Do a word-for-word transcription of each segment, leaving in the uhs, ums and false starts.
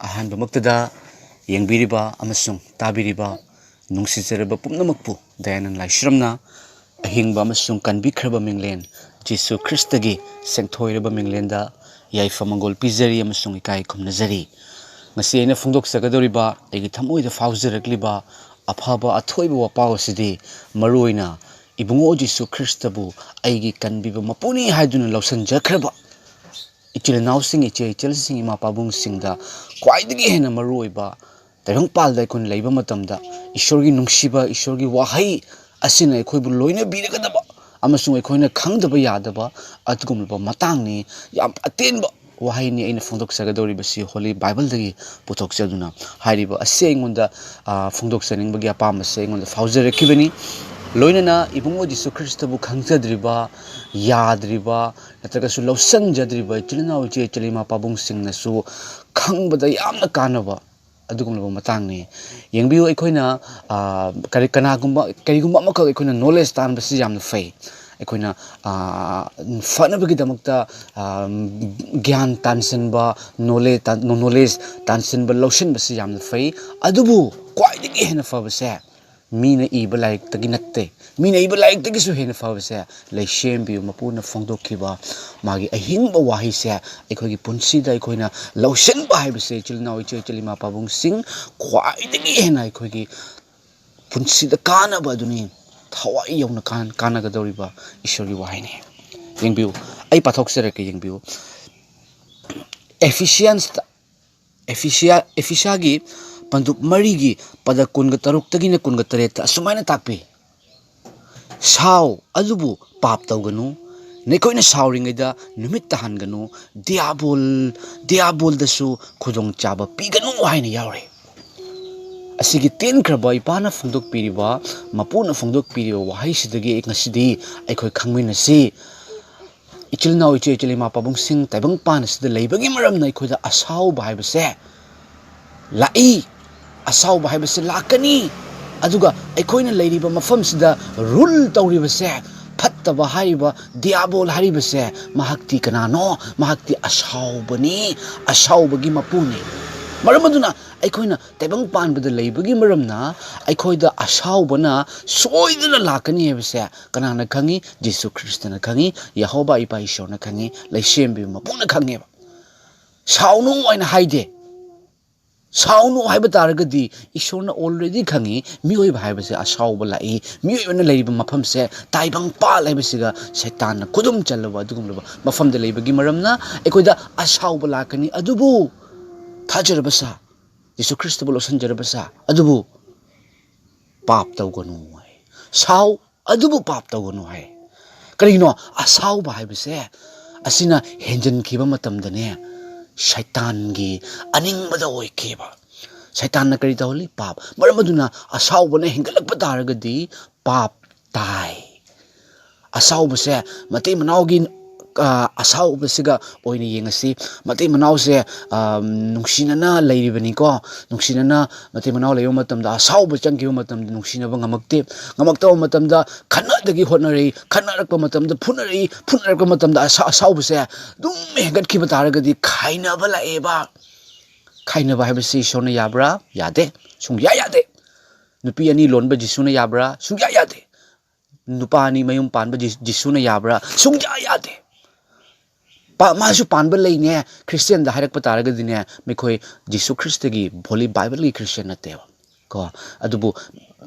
ꯑꯍꯥꯟꯕꯃꯛꯇꯗ ꯌꯦꯡꯕꯤꯔꯤꯕ ꯑꯃꯁꯨꯡ ꯇꯥꯕꯤꯔꯤꯕ ꯅꯨꯡꯁꯤꯖꯔꯕ ꯄꯨꯝꯅꯃꯛꯄꯨ ꯗꯌꯥꯅꯟ ꯂꯥꯏꯁ꯭ꯔꯝꯅ ꯑꯍꯤꯡꯕ ꯑꯃꯁꯨꯡ ꯀꯟꯕꯤꯈ꯭ꯔꯕ ꯃꯤꯡꯂꯦꯟ ꯖꯤꯁꯨ ꯈ꯭ꯔꯤꯁꯇꯒꯤ ꯁꯦꯡꯊꯣꯏꯔꯕ ꯃꯤꯡꯂꯦꯟꯗ ꯌꯥꯏꯐ ꯃꯪꯒꯣꯜ ꯄꯤꯖꯔꯤ ꯑꯃꯁꯨꯡ ꯏꯀꯥꯏ ꯈꯨꯝꯅꯖꯔꯤ꯫ ꯉꯁꯤ ꯑꯩꯅ ꯐꯣꯡꯗꯣꯛꯆꯒꯗꯧꯔꯤꯕ, ꯑꯩꯒꯤ ꯊꯃꯣꯏꯗ ꯐꯥꯎꯖꯔꯛꯂꯤꯕ ꯑꯐꯕ ꯑꯊꯣꯏꯕ ꯋꯥꯄꯥꯎ ꯑꯁꯤꯗꯤ ꯃꯔꯨꯑꯣꯏꯅ ꯏꯕꯨꯡꯉꯣ ꯖꯤꯁꯨ ꯈ꯭ꯔꯤꯁꯇꯕꯨ ꯑꯩꯒꯤ ꯀꯟꯕꯤꯕ ꯃꯄꯨꯅꯤ ꯍꯥꯏꯗꯨꯅ ꯂꯧꯁꯤꯟꯖꯈ꯭ꯔꯕ ꯏꯆꯤꯜ ꯏꯅꯥꯎꯁꯤꯡ, ꯏꯆꯦ ꯏꯆꯜꯁꯤꯡ, ꯏꯃꯥ ꯄꯥꯕꯨꯡꯁꯤꯡꯗ ꯈ꯭ꯋꯥꯏꯗꯒꯤ ꯍꯦꯟꯅ ꯃꯔꯨꯑꯣꯏꯕ ꯇꯥꯏꯕꯪꯄꯥꯜꯗ ꯑꯩꯈꯣꯏꯅ ꯂꯩꯕ ꯃꯇꯝꯗ ꯏꯁꯣꯔꯒꯤ ꯅꯨꯡꯁꯤꯕ, ꯏꯁꯣꯔꯒꯤ ꯋꯥꯍꯩ ꯑꯁꯤꯅ ꯑꯩꯈꯣꯏꯕꯨ ꯂꯣꯏꯅꯕꯤꯔꯒꯗꯕ ꯑꯃꯁꯨꯡ ꯑꯩꯈꯣꯏꯅ ꯈꯪꯗꯕ ꯌꯥꯗꯕ ꯑꯗꯨꯒꯨꯝꯂꯕ ꯃꯇꯥꯡꯅꯤ꯫ ꯌꯥꯝ ꯑꯇꯦꯟꯕ ꯋꯥꯍꯩꯅꯤ ꯑꯩꯅ ꯐꯣꯡꯗꯣꯛꯆꯒꯗꯧꯔꯤꯕꯁꯤ ꯍꯣꯂꯤ ꯕꯥꯏꯕꯜꯗꯒꯤ ꯄꯨꯊꯣꯛꯆꯗꯨꯅ꯫ ꯍꯥꯏꯔꯤꯕ ꯑꯁꯤ ꯑꯩꯉꯣꯟꯗ, ꯑ, ꯐꯣꯡꯗꯣꯛꯆꯅꯤꯡꯕꯒꯤ ꯑꯄꯥꯝꯕꯁꯦ ꯑꯩꯉꯣꯟꯗ ꯐꯥꯎꯖꯔꯛꯈꯤꯕꯅꯤ꯫ ꯂꯣꯏꯅꯅ ꯏꯕꯨꯡꯉꯣ ꯖꯤꯁꯨ ꯈ꯭ꯔꯤꯁꯇꯕꯨ ꯈꯪꯖꯗ꯭ꯔꯤꯕ, ꯌꯥꯗ꯭ꯔꯤꯕ, ꯅꯠꯇ꯭ꯔꯒꯁꯨ ꯂꯧꯁꯤꯟꯖꯗ꯭ꯔꯤꯕ ꯏꯆꯤꯜ ꯏꯅꯥꯎ, ꯏꯆꯦ ꯏꯆꯜ, ꯏꯃꯥ ꯄꯥꯕꯨꯡꯁꯤꯡꯅꯁꯨ ꯈꯪꯕꯗ ꯌꯥꯝꯅ ꯀꯥꯟꯅꯕ ꯑꯗꯨꯒꯨꯝꯂꯕ ꯃꯇꯥꯡꯅꯤ꯫ ꯌꯦꯡꯕꯤꯌꯨ, ꯑꯩꯈꯣꯏꯅ, ꯑ, ꯀꯔꯤ, ꯀꯅꯥꯒꯨꯝꯕ, ꯀꯔꯤꯒꯨꯝꯕ ꯑꯃꯈꯛ ꯑꯩꯈꯣꯏꯅ ꯅꯣꯂꯦꯖ ꯇꯥꯟꯕꯁꯤ ꯌꯥꯝꯅ ꯐꯩ꯫ ꯑꯩꯈꯣꯏꯅ, ꯑ, ꯐꯅꯕꯒꯤꯗꯃꯛꯇ, ꯑ, ꯒ꯭ꯌꯥꯟ ꯇꯥꯟꯁꯤꯟꯕ, ꯅꯣꯂꯦꯖ ꯇꯥꯟ-, ꯅꯣꯂꯦꯖ ꯇꯥꯟꯁꯤꯟꯕ, ꯂꯧꯁꯤꯟꯕꯁꯤ ꯌꯥꯝꯅ ꯐꯩ꯫ ꯑꯗꯨꯕꯨ ꯈ꯭ꯋꯥꯏꯗꯒꯤ ꯍꯦꯟꯅ ꯐꯕꯁꯦ ꯃꯤꯅ ꯏꯕ ꯂꯥꯏꯔꯤꯛꯇꯒꯤ ꯅꯠꯇꯦ꯫ ꯃꯤꯅ ꯏꯕ ꯂꯥꯏꯔꯤꯛꯇꯒꯤꯁꯨ ꯍꯦꯟꯅ ꯐꯕꯁꯦ ꯂꯩꯁꯦꯝꯕꯤꯕ ꯃꯄꯨꯅ ꯐꯣꯡꯗꯣꯛꯈꯤꯕ ꯃꯥꯒꯤ ꯑꯍꯤꯡꯕ ꯋꯥꯍꯩꯁꯦ ꯑꯩꯈꯣꯏꯒꯤ ꯄꯨꯟꯁꯤꯗ ꯑꯩꯈꯣꯏꯅ ꯂꯧꯁꯤꯟꯕ ꯍꯥꯏꯕꯁꯦ, ꯏꯆꯤꯜ ꯏꯅꯥꯎ, ꯏꯆꯦ ꯏꯆꯜ, ꯏꯃꯥ ꯄꯥꯕꯨꯡꯁꯤꯡ, ꯈ꯭ꯋꯥꯏꯗꯒꯤ ꯍꯦꯟꯅ ꯑꯩꯈꯣꯏꯒꯤ ꯄꯨꯟꯁꯤꯗ ꯀꯥꯟꯅꯕ ꯑꯗꯨꯅꯤ꯫ ꯊꯋꯥꯏ ꯌꯥꯎꯅ ꯀꯥꯟ-, ꯀꯥꯟꯅꯒꯗꯧꯔꯤꯕ ꯏꯁꯣꯔꯒꯤ ꯋꯥꯍꯩꯅꯤ꯫ ꯌꯦꯡꯕꯤꯌꯨ, ꯑꯩ ꯄꯥꯊꯣꯛꯆꯔꯛꯀꯦ, ꯌꯦꯡꯕꯤꯌꯨ꯫ ꯑꯦꯐꯤꯁꯤꯌꯟꯁꯇ, ꯑꯦꯐꯤꯁꯤꯌꯥ-, ꯑꯦꯐꯤꯁꯥꯒꯤ ꯄꯟꯗꯨꯞ ꯃꯔꯤꯒꯤ ꯄꯗ ꯀꯨꯟꯒ ꯇꯔꯨꯛꯇꯒꯤꯅ ꯀꯨꯟꯒ ꯇꯔꯦꯠꯇ ꯑꯁꯨꯃꯥꯏꯅ ꯇꯥꯛꯄꯤ: "ꯁꯥꯎ, ꯑꯗꯨꯕꯨ ꯄꯥꯞ ꯇꯧꯒꯅꯨ꯫ ꯅꯈꯣꯏꯅ ꯁꯥꯎꯔꯤꯉꯩꯗ ꯅꯨꯃꯤꯠ ꯇꯥꯍꯟꯒꯅꯨ꯫ ꯗꯤꯌꯥꯕꯣꯜ, ꯗꯤꯌꯥꯕꯣꯜꯗꯁꯨ ꯈꯨꯗꯣꯡꯆꯥꯕ ꯄꯤꯒꯅꯨ" ꯍꯥꯏꯅ ꯌꯥꯎꯔꯤ꯫ ꯑꯁꯤꯒꯤ ꯇꯦꯟꯈ꯭ꯔꯕ ꯏꯄꯥꯅ ꯐꯣꯡꯗꯣꯛꯄꯤꯔꯤꯕ, ꯃꯄꯨꯅ ꯐꯣꯡꯗꯣꯛꯄꯤꯔꯤꯕ ꯋꯥꯍꯩꯁꯤꯗꯒꯤ ꯉꯁꯤꯗꯤ ꯑꯩꯈꯣꯏ ꯈꯪꯃꯤꯟꯅꯁꯤ꯫ ꯏꯆꯤꯜ ꯏꯅꯥꯎ, ꯏꯆꯦ ꯏꯆꯜ, ꯏꯃꯥ ꯄꯥꯕꯨꯡꯁꯤꯡ, ꯇꯥꯏꯕꯪꯄꯥꯟ ꯑꯁꯤꯗ ꯂꯩꯕꯒꯤ ꯃꯔꯝꯅ ꯑꯩꯈꯣꯏꯗ ꯑꯁꯥꯎꯕ ꯍꯥꯏꯕꯁꯦ ꯂꯥꯛꯏ, ꯑꯁꯥꯎꯕ ꯍꯥꯏꯕꯁꯦ ꯂꯥꯛꯀꯅꯤ꯫ ꯑꯗꯨꯒ ꯑꯩꯈꯣꯏꯅ ꯂꯩꯔꯤꯕ ꯃꯐꯝꯁꯤꯗ ꯔꯨꯜ ꯇꯧꯔꯤꯕꯁꯦ, ꯐꯠꯇꯕ ꯍꯥꯏꯔꯤꯕ ꯗꯤꯌꯥꯕꯣꯜ ꯍꯥꯏꯔꯤꯕꯁꯦ, ꯃꯍꯥꯛꯇꯤ ꯀꯅꯥꯅꯣ? ꯃꯍꯥꯛꯇꯤ ꯑꯁꯥꯎꯕꯅꯤ, ꯑꯁꯥꯎꯕꯒꯤ ꯃꯄꯨꯅꯤ꯫ ꯃꯔꯝ ꯑꯗꯨꯅ ꯑꯩꯈꯣꯏꯅ ꯇꯥꯏꯕꯪ ꯄꯥꯟꯕꯗ ꯂꯩꯕꯒꯤ ꯃꯔꯝꯅ ꯑꯩꯈꯣꯏꯗ ꯑꯁꯥꯎꯕꯅ ꯁꯣꯏꯗꯅ ꯂꯥꯛꯀꯅꯤ ꯍꯥꯏꯕꯁꯦ ꯀꯅꯥꯅ ꯈꯪꯉꯤ? ꯖꯤꯁꯨ ꯈ꯭ꯔꯤꯁꯇꯅ ꯈꯪꯉꯤ, ꯌꯦꯍꯣꯕꯥ ꯏꯄꯥ ꯏꯁꯣꯔꯅ ꯈꯪꯉꯤ, ꯂꯩꯁꯦꯝꯕꯤꯕ ꯃꯄꯨꯅ ꯈꯪꯉꯦꯕ꯫ "ꯁꯥꯎꯅꯨ" ꯍꯥꯏꯅ ꯍꯥꯏꯗꯦ꯫ ꯁꯥꯎꯅꯨ ꯍꯥꯏꯕ ꯇꯥꯔꯒꯗꯤ ꯏꯁꯣꯔꯅ already ꯈꯪꯉꯤ, ꯃꯤꯑꯣꯏꯕ ꯍꯥꯏꯕꯁꯦ ꯑꯁꯥꯎꯕ ꯂꯥꯛꯏ, ꯃꯤꯑꯣꯏꯕꯅ ꯂꯩꯔꯤꯕ ꯃꯐꯝꯁꯦ ꯇꯥꯏꯕꯪꯄꯥꯜ ꯍꯥꯏꯕꯁꯤꯒ ꯁꯩꯇꯥꯟꯅ ꯈꯨꯗꯨꯝ ꯆꯜꯂꯕ ꯑꯗꯨꯒꯨꯝꯂꯕ ꯃꯐꯝꯗ ꯂꯩꯕꯒꯤ ꯃꯔꯝꯅ ꯑꯩꯈꯣꯏꯗ ꯑꯁꯥꯎꯕ ꯂꯥꯛꯀꯅꯤ꯫ ꯑꯗꯨꯕꯨ ꯊꯥꯖꯔꯕ ꯁꯥ, ꯌꯤꯁꯨ ꯈ꯭ꯔꯤꯁꯇꯕꯨ ꯂꯧꯁꯤꯟꯖꯔꯕ ꯁꯥ, ꯑꯗꯨꯕꯨ ꯄꯥꯞ ꯇꯧꯒꯅꯨ ꯍꯥꯏ꯫ ꯁꯥꯎ, ꯑꯗꯨꯕꯨ ꯄꯥꯞ ꯇꯧꯒꯅꯨ ꯍꯥꯏ꯫ ꯀꯔꯤꯒꯤꯅꯣ? ꯑꯁꯥꯎꯕ ꯍꯥꯏꯕꯁꯦ ꯑꯁꯤꯅ ꯍꯦꯟꯖꯟꯈꯤꯕ ꯃꯇꯝꯗꯅꯦ, ꯁꯩꯇꯥꯟꯒꯤ ꯑꯅꯤꯡꯕꯗ ꯑꯣꯏꯈꯤꯕ꯫ ꯁꯩꯇꯥꯟꯅ ꯀꯔꯤ ꯇꯧꯍꯜꯂꯤ? ꯄꯥꯞ꯫ ꯃꯔꯝ ꯑꯗꯨꯅ ꯑꯁꯥꯎꯕꯅ ꯍꯦꯟꯒꯠꯂꯛꯄ ꯇꯥꯔꯒꯗꯤ ꯄꯥꯞ ꯇꯥꯏ꯫ ꯑꯁꯥꯎꯕꯁꯦ ꯃꯇꯩ ꯃꯅꯥꯎꯒꯤ, ꯑ, ꯑꯁꯥꯎꯕꯁꯤꯒ ꯑꯣꯏꯅ ꯌꯦꯡꯉꯁꯤ꯫ ꯃꯇꯩ ꯃꯅꯥꯎꯁꯦ, ꯑ, ꯅꯨꯡꯁꯤꯅꯅ ꯂꯩꯔꯤꯕꯅꯤꯀꯣ꯫ ꯅꯨꯡꯁꯤꯅꯅ ꯃꯇꯩ ꯃꯅꯥꯎ ꯂꯩꯕ ꯃꯇꯝꯗ ꯑꯁꯥꯎꯕ ꯆꯪꯈꯤꯕ ꯃꯇꯝꯗ ꯅꯨꯡꯁꯤꯅꯕ ꯉꯝꯃꯛꯇꯦ꯫ ꯉꯝꯃꯛꯇꯕ ꯃꯇꯝꯗ ꯈꯠꯅꯗꯒꯤ ꯍꯣꯠꯅꯔꯛꯏ꯫ ꯈꯠꯅꯔꯛꯄ ꯃꯇꯝꯗ ꯐꯨꯅꯔꯛꯏ꯫ ꯐꯨꯅꯔꯛꯄ ꯃꯇꯝꯗ ꯑꯁꯥ-, ꯑꯁꯥꯎꯕꯁꯦ ꯑꯗꯨꯝ ꯍꯦꯟꯒꯠꯈꯤꯕ ꯇꯥꯔꯒꯗꯤ ꯈꯥꯏꯅꯕ ꯂꯥꯛꯑꯦꯕ꯫ ꯈꯥꯏꯅꯕ ꯍꯥꯏꯕꯁꯤ ꯏꯁꯣꯔꯅ ꯌꯥꯕ꯭ꯔꯥ? ꯌꯥꯗꯦ꯫ ꯁꯨꯡꯌꯥ ꯌꯥꯗꯦ꯫ ꯅꯨꯄꯤ ꯑꯅꯤ ꯂꯣꯟꯕ ꯖꯤꯁꯨꯅ ꯌꯥꯕ꯭ꯔꯥ? ꯁꯨꯡꯌꯥ ꯌꯥꯗꯦ꯫ ꯅꯨꯄꯥ ꯑꯅꯤ ꯃꯌꯨꯝ ꯄꯥꯟꯕ ꯖꯤ-, ꯖꯤꯁꯨꯅ ꯌꯥꯕ꯭ꯔꯥ? ꯁꯨꯡꯌꯥ ꯌꯥꯗꯦ꯫ ꯄꯥ-, ꯃꯥꯁꯨ ꯄꯥꯟꯕ ꯂꯩꯅꯦ꯫ ꯈ꯭ꯔꯤꯁꯇꯤꯌꯥꯟꯗ ꯍꯥꯏꯔꯛꯄ ꯇꯥꯔꯒꯗꯤꯅꯦ, ꯃꯈꯣꯏ ꯖꯤꯁꯨ ꯈ꯭ꯔꯤꯁꯇꯒꯤ ꯍꯣꯂꯤ ꯕꯥꯏꯕꯜꯒꯤ ꯈ꯭ꯔꯤꯁꯇꯤꯌꯥꯟ ꯅꯠꯇꯦꯕ꯫ ꯀꯣ, ꯑꯗꯨꯕꯨ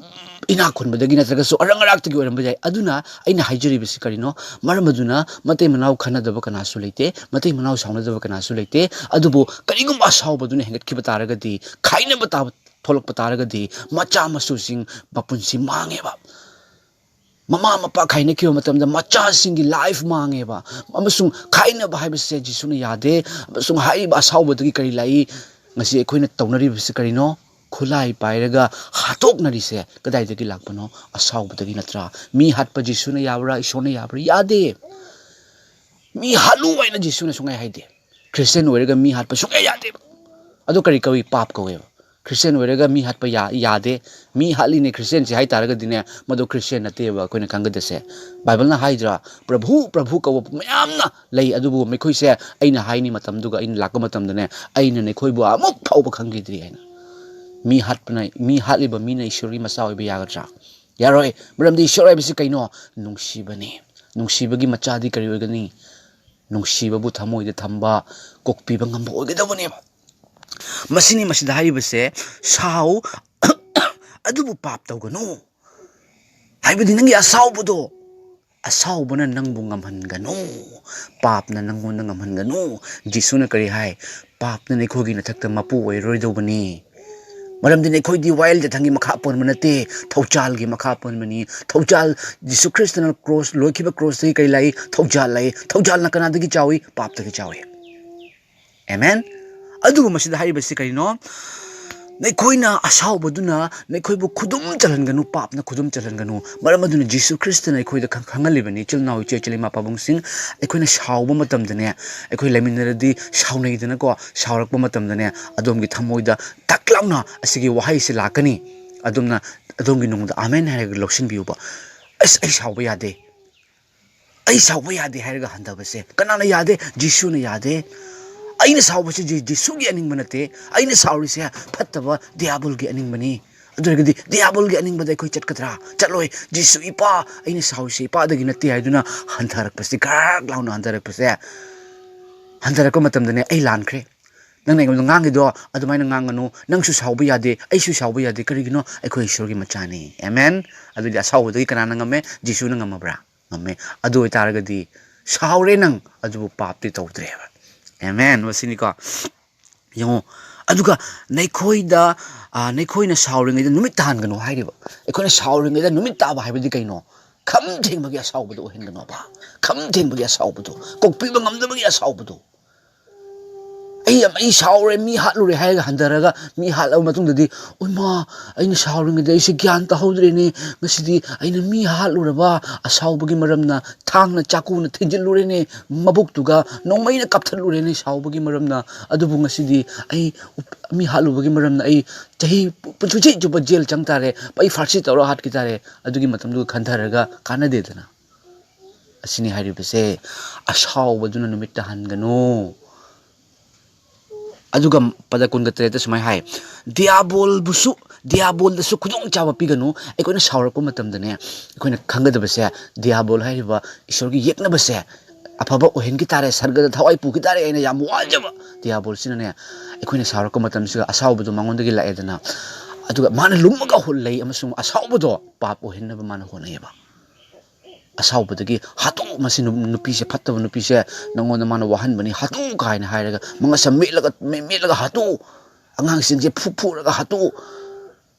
ꯏꯅꯥꯛ ꯈꯨꯟꯕꯗꯒꯤ ꯅꯠꯇ꯭ꯔꯒꯁꯨ ꯑꯔꯪ ꯑꯔꯥꯛꯇꯒꯤ ꯑꯣꯏꯔꯝꯕ ꯌꯥꯏ꯫ ꯑꯗꯨꯅ ꯑꯩꯅ ꯍꯥꯏꯖꯔꯤꯕꯁꯤ ꯀꯔꯤꯅꯣ? ꯃꯔꯝ ꯑꯗꯨꯅ ꯃꯇꯩ ꯃꯅꯥꯎ ꯈꯟꯅꯗꯕ ꯀꯅꯥꯁꯨ ꯂꯩꯇꯦ, ꯃꯇꯩ ꯃꯅꯥꯎ ꯁꯥꯎꯅꯗꯕ ꯀꯅꯥꯁꯨ ꯂꯩꯇꯦ꯫ ꯑꯗꯨꯕꯨ ꯀꯔꯤꯒꯨꯝꯕ ꯑꯁꯥꯎꯕꯗꯨꯅ ꯍꯦꯟꯒꯠꯈꯤꯕ ꯇꯥꯔꯒꯗꯤ, ꯈꯥꯏꯅꯕ ꯇꯥꯕ ꯊꯣꯛꯂꯛꯄ ꯇꯥꯔꯒꯗꯤ, ꯃꯆꯥ ꯃꯁꯨꯁꯤꯡ ꯃꯄꯨꯟꯁꯤ ꯃꯥꯡꯉꯦꯕ꯫ ꯃꯃꯥ ꯃꯄꯥ ꯈꯥꯏꯅꯈꯤꯕ ꯃꯇꯝꯗ ꯃꯆꯥꯁꯤꯡꯒꯤ life ꯃꯥꯡꯉꯦꯕ꯫ ꯑꯃꯁꯨꯡ ꯈꯥꯏꯅꯕ ꯍꯥꯏꯕꯁꯦ ꯖꯤꯁꯨꯅ ꯌꯥꯗꯦ꯫ ꯑꯃꯁꯨꯡ ꯍꯥꯏꯔꯤꯕ ꯑꯁꯥꯎꯕꯗꯒꯤ ꯀꯔꯤ ꯂꯥꯛꯏ? ꯉꯁꯤ ꯑꯩꯈꯣꯏꯅ ꯇꯧꯅꯔꯤꯕꯁꯤ ꯀꯔꯤꯅꯣ? ꯈꯨꯠꯂꯥꯏ ꯄꯥꯏꯔꯒ ꯍꯥꯠꯇꯣꯛꯅꯔꯤꯁꯦ ꯀꯗꯥꯏꯗꯒꯤ ꯂꯥꯛꯄꯅꯣ? ꯑꯁꯥꯎꯕꯗꯒꯤ ꯅꯠꯇ꯭ꯔꯥ? ꯃꯤ ꯍꯥꯠꯄ ꯖꯤꯁꯨꯅ ꯌꯥꯕ꯭ꯔꯥ? ꯏꯁꯣꯔꯅ ꯌꯥꯕ꯭ꯔꯥ? ꯌꯥꯗꯦ꯫ ꯃꯤ ꯍꯥꯠꯂꯨ ꯍꯥꯏꯅ ꯖꯤꯁꯨꯅ ꯁꯨꯡꯍꯥꯏ ꯍꯥꯏꯗꯦ꯫ ꯈ꯭ꯔꯤꯁꯇꯤꯌꯥꯟ ꯑꯣꯏꯔꯒ ꯃꯤ ꯍꯥꯠꯄ ꯁꯨꯡꯌꯥ ꯌꯥꯗꯦꯕ꯫ ꯑꯗꯨ ꯀꯔꯤ ꯀꯧꯏ? ꯄꯥꯞ ꯀꯧꯋꯦꯕ꯫ ꯈ꯭ꯔꯤꯁꯇꯤꯌꯥꯟ ꯑꯣꯏꯔꯒ ꯃꯤ ꯍꯥꯠꯄ ꯌꯥ-, ꯌꯥꯗꯦ, ꯃꯤ ꯍꯥꯠꯂꯤꯅꯦ ꯈ꯭ꯔꯤꯁꯇꯤꯌꯥꯟꯁꯦ ꯍꯥꯏ ꯇꯥꯔꯒꯗꯤꯅꯦ, ꯃꯗꯨ ꯈ꯭ꯔꯤꯁꯇꯤꯌꯥꯟ ꯅꯠꯇꯦꯕ ꯑꯩꯈꯣꯏꯅ ꯈꯪꯒꯗꯁꯦ꯫ ꯕꯥꯏꯕꯜꯅ ꯍꯥꯏꯗ꯭ꯔꯥ, "ꯄ꯭ꯔꯚꯨ, ꯄ꯭ꯔꯚꯨ" ꯀꯧꯕ ꯃꯌꯥꯝꯅ ꯂꯩ, ꯑꯗꯨꯕꯨ ꯃꯈꯣꯏꯁꯦ ꯑꯩꯅ ꯍꯥꯏꯅꯤ ꯃꯇꯝꯗꯨꯒ ꯑꯩꯅ ꯂꯥꯛꯄ ꯃꯇꯝꯗꯅꯦ, "ꯑꯩꯅ ꯅꯈꯣꯏꯕꯨ ꯑꯃꯨꯛ ꯐꯥꯎꯕ ꯈꯪꯈꯤꯗ꯭ꯔꯤ" ꯍꯥꯏꯅ꯫ ꯃꯤ ꯍꯥꯠꯄꯅ, ꯃꯤ ꯍꯥꯠꯂꯤꯕ ꯃꯤꯅ ꯏꯁꯣꯔꯒꯤ ꯃꯆꯥ ꯑꯣꯏꯕ ꯌꯥꯒꯗ꯭ꯔꯥ? ꯌꯥꯔꯣꯏ꯫ ꯃꯔꯝꯗꯤ ꯏꯁꯣꯔ ꯍꯥꯏꯕꯁꯤ ꯀꯩꯅꯣ? ꯅꯨꯡꯁꯤꯕꯅꯤ꯫ ꯅꯨꯡꯁꯤꯕꯒꯤ ꯃꯆꯥꯗꯤ ꯀꯔꯤ ꯑꯣꯏꯒꯅꯤ? ꯅꯨꯡꯁꯤꯕꯕꯨ ꯊꯃꯣꯏꯗ ꯊꯝꯕ, ꯀꯣꯛꯄꯤꯕ ꯉꯝꯕ ꯑꯣꯏꯒꯗꯕꯅꯦꯕ꯫ ꯃꯁꯤꯅꯤ ꯃꯁꯤꯗ ꯍꯥꯏꯔꯤꯕꯁꯦ, "ꯁꯥꯎ, ꯑꯗꯨꯕꯨ ꯄꯥꯞ ꯇꯧꯒꯅꯨ"꯫ ꯍꯥꯏꯕꯗꯤ ꯅꯪꯒꯤ ꯑꯁꯥꯎꯕꯗꯣ, ꯑꯁꯥꯎꯕꯅ ꯅꯪꯕꯨ ꯉꯝꯍꯟꯒꯅꯨ, ꯄꯥꯞꯅ ꯅꯪꯉꯣꯟꯗ ꯉꯝꯍꯟꯒꯅꯨ꯫ ꯖꯤꯁꯨꯅ ꯀꯔꯤ ꯍꯥꯏ? "ꯄꯥꯞꯅ ꯅꯈꯣꯏꯒꯤ ꯅꯊꯛꯇ ꯃꯄꯨ ꯑꯣꯏꯔꯣꯏꯗꯧꯕꯅꯤ"꯫ ꯃꯔꯝꯗꯤ ꯅꯈꯣꯏꯗꯤ ꯋꯥꯌꯦꯜ ꯌꯥꯊꯪꯒꯤ ꯃꯈꯥ ꯄꯣꯟꯕ ꯅꯠꯇꯦ, ꯊꯧꯖꯥꯜꯒꯤ ꯃꯈꯥ ꯄꯣꯟꯕꯅꯤ꯫ ꯊꯧꯖꯥꯜ, ꯖꯤꯁꯨ ꯈ꯭ꯔꯤꯁꯇꯅ ꯀ꯭ꯔꯣꯁ, ꯂꯣꯏꯈꯤꯕ ꯀ꯭ꯔꯣꯁꯇꯒꯤ ꯀꯔꯤ ꯂꯥꯛꯏ? ꯊꯧꯖꯥꯜ ꯂꯥꯛꯏ꯫ ꯊꯧꯖꯥꯜꯅ ꯀꯅꯥꯗꯒꯤ ꯆꯥꯎꯏ? ꯄꯥꯞꯇꯒꯤ ꯆꯥꯎꯏ꯫ ꯑꯦꯃꯦꯟ꯫ ꯑꯗꯨꯕꯨ ꯃꯁꯤꯗ ꯍꯥꯏꯔꯤꯕꯁꯤ ꯀꯔꯤꯅꯣ? "ꯅꯈꯣꯏꯅ ꯑꯁꯥꯎꯕꯗꯨꯅ ꯅꯈꯣꯏꯕꯨ ꯈꯨꯗꯨꯝ ꯆꯜꯍꯟꯒꯅꯨ, ꯄꯥꯞꯅ ꯈꯨꯗꯨꯝ ꯆꯜꯍꯟꯒꯅꯨ"꯫ ꯃꯔꯝ ꯑꯗꯨꯅ ꯖꯤꯁꯨ ꯈ꯭ꯔꯤꯁꯇꯅ ꯑꯩꯈꯣꯏꯗ ꯈꯪ-, ꯈꯪꯍꯜꯂꯤꯕꯅꯤ, ꯏꯆꯤꯜ ꯏꯅꯥꯎ, ꯏꯆꯦ ꯏꯆꯜ, ꯏꯃꯥ ꯄꯥꯕꯨꯡꯁꯤꯡ, ꯑꯩꯈꯣꯏꯅ ꯁꯥꯎꯕ ꯃꯇꯝꯗꯅꯦ, ꯑꯩꯈꯣꯏ ꯂꯩꯃꯤꯟꯅꯔꯗꯤ ꯁꯥꯎꯅꯩꯗꯅꯀꯣ, ꯁꯥꯎꯔꯛꯄ ꯃꯇꯝꯗꯅꯦ, ꯑꯗꯣꯝꯒꯤ ꯊꯃꯣꯏꯗ ꯇꯛ ꯂꯥꯎꯅ ꯑꯁꯤꯒꯤ ꯋꯥꯍꯩꯁꯤ ꯂꯥꯛꯀꯅꯤ꯫ ꯑꯗꯣꯝꯅ ꯑꯗꯣꯝꯒꯤ ꯅꯨꯡꯗ "ꯑꯥꯃꯦꯟ" ꯍꯥꯏꯔꯒ ꯂꯧꯁꯤꯟꯕꯤꯌꯨꯕ꯫ "ꯑꯁ, ꯑꯩ ꯁꯥꯎꯕ ꯌꯥꯗꯦ, ꯑꯩ ꯁꯥꯎꯕ ꯌꯥꯗꯦ" ꯍꯥꯏꯔꯒ ꯍꯟꯊꯕꯁꯦ ꯀꯅꯥꯅ ꯌꯥꯗꯦ? ꯖꯤꯁꯨꯅ ꯌꯥꯗꯦ꯫ ꯑꯩꯅ ꯁꯥꯎꯕꯁꯦ ꯖꯤ-, ꯖꯤꯁꯨꯒꯤ ꯑꯅꯤꯡꯕ ꯅꯠꯇꯦ꯫ ꯑꯩꯅ ꯁꯥꯎꯔꯤꯁꯦ ꯐꯠꯇꯕ ꯗꯤꯌꯥꯕꯣꯜꯒꯤ ꯑꯅꯤꯡꯕꯅꯤ꯫ ꯑꯗꯨ ꯑꯣꯏꯔꯒꯗꯤ ꯗꯤꯌꯥꯕꯣꯜꯒꯤ ꯑꯅꯤꯡꯕꯗ ꯑꯩꯈꯣꯏ ꯆꯠꯀꯗ꯭ꯔꯥ? ꯆꯠꯂꯣꯏ꯫ ꯖꯤꯁꯨ, "ꯏꯄꯥ, ꯑꯩꯅ ꯁꯥꯎꯔꯤꯁꯦ ꯏꯄꯥꯗꯒꯤ ꯅꯠꯇꯦ" ꯍꯥꯏꯗꯨꯅ ꯍꯟꯊꯔꯛꯄꯁꯦ, ꯒ꯭ꯔꯛ ꯂꯥꯎꯅ ꯍꯟꯊꯔꯛꯄꯁꯦ, ꯍꯟꯊꯔꯛꯄ ꯃꯇꯝꯗꯅꯦ, "ꯑꯩ ꯂꯥꯟꯈ꯭ꯔꯦ꯫ ꯅꯪꯅ ꯑꯩꯉꯣꯟꯗ ꯉꯥꯡꯉꯤꯗꯣ ꯑꯗꯨꯃꯥꯏꯅ ꯉꯥꯡꯒꯅꯨ꯫ ꯅꯪꯁꯨ ꯁꯥꯎꯕ ꯌꯥꯗꯦ, ꯑꯩꯁꯨ ꯁꯥꯎꯕ ꯌꯥꯗꯦ꯫ ꯀꯔꯤꯒꯤꯅꯣ? ꯑꯩꯈꯣꯏ ꯏꯁꯣꯔꯒꯤ ꯃꯆꯥꯅꯤ"꯫ ꯑꯦꯃꯦꯟ꯫ ꯑꯗꯨꯗꯤ ꯑꯁꯥꯎꯕꯗꯒꯤ ꯀꯅꯥꯅ ꯉꯝꯃꯦ? ꯖꯤꯁꯨꯅ ꯉꯝꯃꯕ꯭ꯔꯥ? ꯉꯝꯃꯦ꯫ ꯑꯗꯨ ꯑꯣꯏꯇꯥꯔꯒꯗꯤ ꯁꯥꯎꯔꯦ ꯅꯪ, ꯑꯗꯨꯕꯨ ꯄꯥꯞꯇꯤ ꯇꯧꯗ꯭ꯔꯦꯕ꯫ ꯑꯦꯃꯦꯟ꯫ ꯃꯁꯤꯅꯤꯀꯣ꯫ ꯌꯦꯡꯉꯣ, ꯑꯗꯨꯒ ꯅꯈꯣꯏꯗ, ꯑ, "ꯅꯈꯣꯏꯅ ꯁꯥꯎꯔꯤꯉꯩꯗ ꯅꯨꯃꯤꯠ ꯇꯥꯍꯟꯒꯅꯨ" ꯍꯥꯏꯔꯤꯕ꯫ ꯑꯩꯈꯣꯏꯅ ꯁꯥꯎꯔꯤꯉꯩꯗ ꯅꯨꯃꯤꯠ ꯇꯥꯕ ꯍꯥꯏꯕꯗꯤ ꯀꯩꯅꯣ? ꯈꯝ ꯊꯦꯡꯕꯒꯤ ꯑꯁꯥꯎꯕꯗꯣ ꯑꯣꯏꯍꯟꯒꯅꯣꯕ꯫ ꯈꯝ ꯊꯦꯡꯕꯒꯤ ꯑꯁꯥꯎꯕꯗꯣ, ꯀꯣꯛꯄꯤꯕ ꯉꯝꯗꯕꯒꯤ ꯑꯁꯥꯎꯕꯗꯣ꯫ ꯑꯩ ꯌꯥꯝ, ꯑꯩ ꯁꯥꯎꯔꯦ, ꯃꯤ ꯍꯥꯠꯂꯨꯔꯦ ꯍꯥꯏꯔꯒ ꯍꯟꯊꯔꯒ ꯃꯤ ꯍꯥꯠꯂꯕ ꯃꯇꯨꯡꯗꯗꯤ, "ꯎꯃꯥ, ꯑꯩꯅ ꯁꯥꯎꯔꯤꯉꯩꯗ ꯑꯩꯁꯦ ꯒ꯭ꯌꯥꯟ ꯇꯥꯍꯧꯗ꯭ꯔꯦꯅꯦ, ꯉꯁꯤꯗꯤ ꯑꯩꯅ ꯃꯤ ꯍꯥꯠꯂꯨꯔꯕ, ꯑꯁꯥꯎꯕꯒꯤ ꯃꯔꯝꯅ ꯊꯥꯡꯅ ꯆꯥꯀꯨꯅ ꯊꯤꯟꯖꯤꯜꯂꯨꯔꯦꯅꯦ, ꯃꯕꯨꯛꯇꯨꯒ ꯅꯣꯡꯃꯩꯅ ꯀꯥꯞꯊꯠꯂꯨꯔꯦꯅꯦ ꯁꯥꯎꯕꯒꯤ ꯃꯔꯝꯅ, ꯑꯗꯨꯕꯨ ꯉꯁꯤꯗꯤ ꯑꯩ ꯎꯞ-, ꯃꯤ ꯍꯥꯠꯂꯨꯕꯒꯤ ꯃꯔꯝꯅ ꯑꯩ ꯆꯍꯤ ꯄꯨ-, ꯄꯨꯟꯁꯤ ꯆꯨꯞꯄ ꯖꯦꯜ ꯆꯪ ꯇꯥꯔꯦ, ꯑꯩ ꯐꯥꯔꯁꯤ ꯇꯧꯔ ꯍꯥꯠꯈꯤ ꯇꯥꯔꯦ", ꯑꯗꯨꯒꯤ ꯃꯇꯝꯗꯨꯒ ꯈꯟꯊꯔꯒ ꯀꯥꯟꯅꯗꯦꯗꯅ꯫ ꯑꯁꯤꯅꯤ ꯍꯥꯏꯔꯤꯕꯁꯦ, ꯑꯁꯥꯎꯕꯗꯨꯅ ꯅꯨꯃꯤꯠ ꯇꯥꯍꯟꯒꯅꯨ꯫ ꯑꯗꯨꯒ ꯄꯗ ꯀꯨꯟꯒ ꯇꯔꯦꯠꯇ ꯁꯨꯃꯥꯏꯅ ꯍꯥꯏ, "ꯗꯤꯌꯥꯕꯣꯜꯕꯨꯁꯨ, ꯗꯤꯌꯥꯕꯣꯜꯗꯁꯨ ꯈꯨꯗꯣꯡꯆꯥꯕ ꯄꯤꯒꯅꯨ꯫" ꯑꯩꯈꯣꯏꯅ ꯁꯥꯎꯔꯛꯄ ꯃꯇꯝꯗꯅꯦ, ꯑꯩꯈꯣꯏꯅ ꯈꯪꯒꯗꯕꯁꯦ, ꯗꯤꯌꯥꯕꯣꯜ ꯍꯥꯏꯔꯤꯕ ꯏꯁꯣꯔꯒꯤ ꯌꯦꯛꯅꯕꯁꯦ ꯑꯐꯕ ꯑꯣꯏꯍꯟꯈꯤ ꯇꯥꯔꯦ, ꯁꯔꯒꯗ ꯊꯋꯥꯏ ꯄꯨꯈꯤ ꯇꯥꯔꯦ ꯍꯥꯏꯅ ꯌꯥꯝ ꯋꯥꯖꯕ ꯗꯤꯌꯥꯕꯣꯜꯁꯤꯅꯅꯦ, ꯑꯩꯈꯣꯏꯅ ꯁꯥꯎꯔꯛꯄ ꯃꯇꯝꯁꯤꯗ ꯑꯁꯥꯎꯕꯗꯣ ꯃꯉꯣꯟꯗꯒꯤ ꯂꯥꯛꯑꯦꯗꯅ, ꯑꯗꯨꯒ ꯃꯥꯅ ꯂꯨꯝꯃꯒ ꯍꯨ-, ꯂꯩ ꯑꯃꯁꯨꯡ ꯑꯁꯥꯎꯕꯗꯣ ꯄꯥꯞ ꯑꯣꯏꯍꯟꯅꯕ ꯃꯥꯅ ꯍꯣꯠꯅꯩꯌꯦꯕ꯫ "ꯑꯁꯥꯎꯕꯗꯒꯤ ꯍꯥꯠꯇꯣꯛ, ꯃꯁꯤ ꯅꯨ-, ꯅꯨꯄꯤꯁꯦ, ꯐꯠꯇꯕ ꯅꯨꯄꯤꯁꯦ, ꯅꯪꯉꯣꯟꯗ ꯃꯥꯅ ꯋꯥꯍꯟꯕꯅꯤ, ꯍꯥꯠꯇꯣꯛ" ꯀꯥꯏꯅ ꯍꯥꯏꯔꯒ ꯃꯉꯛꯁꯝ ꯃꯦꯠꯂꯒ, ꯃꯦ-, ꯃꯦꯠꯂꯒ ꯍꯥꯠꯇꯣꯛ, ꯑꯉꯥꯡꯁꯤꯡꯁꯦ ꯐꯨ ꯐꯨꯔꯒ ꯍꯥꯠꯇꯣꯛ,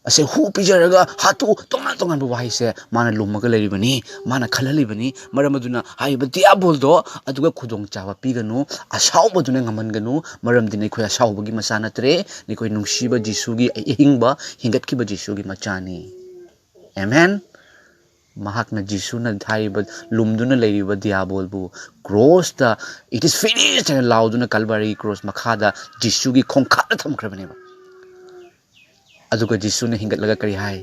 ꯑꯁꯦ ꯍꯨ ꯄꯤꯖꯔꯒ ꯍꯥꯠꯇꯣꯛ, ꯇꯣꯉꯥꯟ ꯇꯣꯉꯥꯟꯕ ꯋꯥꯍꯩꯁꯦ ꯃꯥꯅ ꯂꯨꯝꯃꯒ ꯂꯩꯔꯤꯕꯅꯤ, ꯃꯥꯅ ꯈꯜꯍꯜꯂꯤꯕꯅꯤ꯫ ꯃꯔꯝ ꯑꯗꯨꯅ ꯍꯥꯏꯔꯤꯕ ꯗꯤꯌꯥꯕꯣꯜꯗꯣ ꯑꯗꯨꯒ ꯈꯨꯗꯣꯡꯆꯥꯕ ꯄꯤꯒꯅꯨ, ꯑꯁꯥꯎꯕꯗꯨꯅ ꯉꯝꯍꯟꯒꯅꯨ꯫ ꯃꯔꯝꯗꯤ ꯅꯈꯣꯏ ꯑꯁꯥꯎꯕꯒꯤ ꯃꯆꯥ ꯅꯠꯇ꯭ꯔꯦ, ꯅꯈꯣꯏ ꯅꯨꯡꯁꯤꯕ ꯖꯤꯁꯨꯒꯤ ꯑꯍꯤꯡꯕ ꯍꯤꯡꯒꯠꯈꯤꯕ ꯖꯤꯁꯨꯒꯤ ꯃꯆꯥꯅꯤ꯫ ꯑꯦꯃꯦꯟ꯫ ꯃꯍꯥꯛꯅ, ꯖꯤꯁꯨꯅ ꯍꯥꯏꯔꯤꯕ, ꯂꯨꯝꯗꯨꯅ ꯂꯩꯔꯤꯕ ꯗꯤꯌꯥꯕꯣꯜꯕꯨ ꯀ꯭ꯔꯣꯁꯇ "It is finished" ꯍꯥꯏꯅ ꯂꯥꯎꯗꯨꯅ ꯀꯜꯕꯥꯔꯤꯒꯤ ꯀ꯭ꯔꯣꯁ ꯃꯈꯥꯗ ꯖꯤꯁꯨꯒꯤ ꯈꯣꯡꯈꯥꯗ ꯊꯝꯈ꯭ꯔꯕꯅꯦꯕ꯫ ꯑꯗꯨꯒ ꯖꯤꯁꯨꯅ ꯍꯤꯡꯒꯠꯂꯒ ꯀꯔꯤ ꯍꯥꯏ?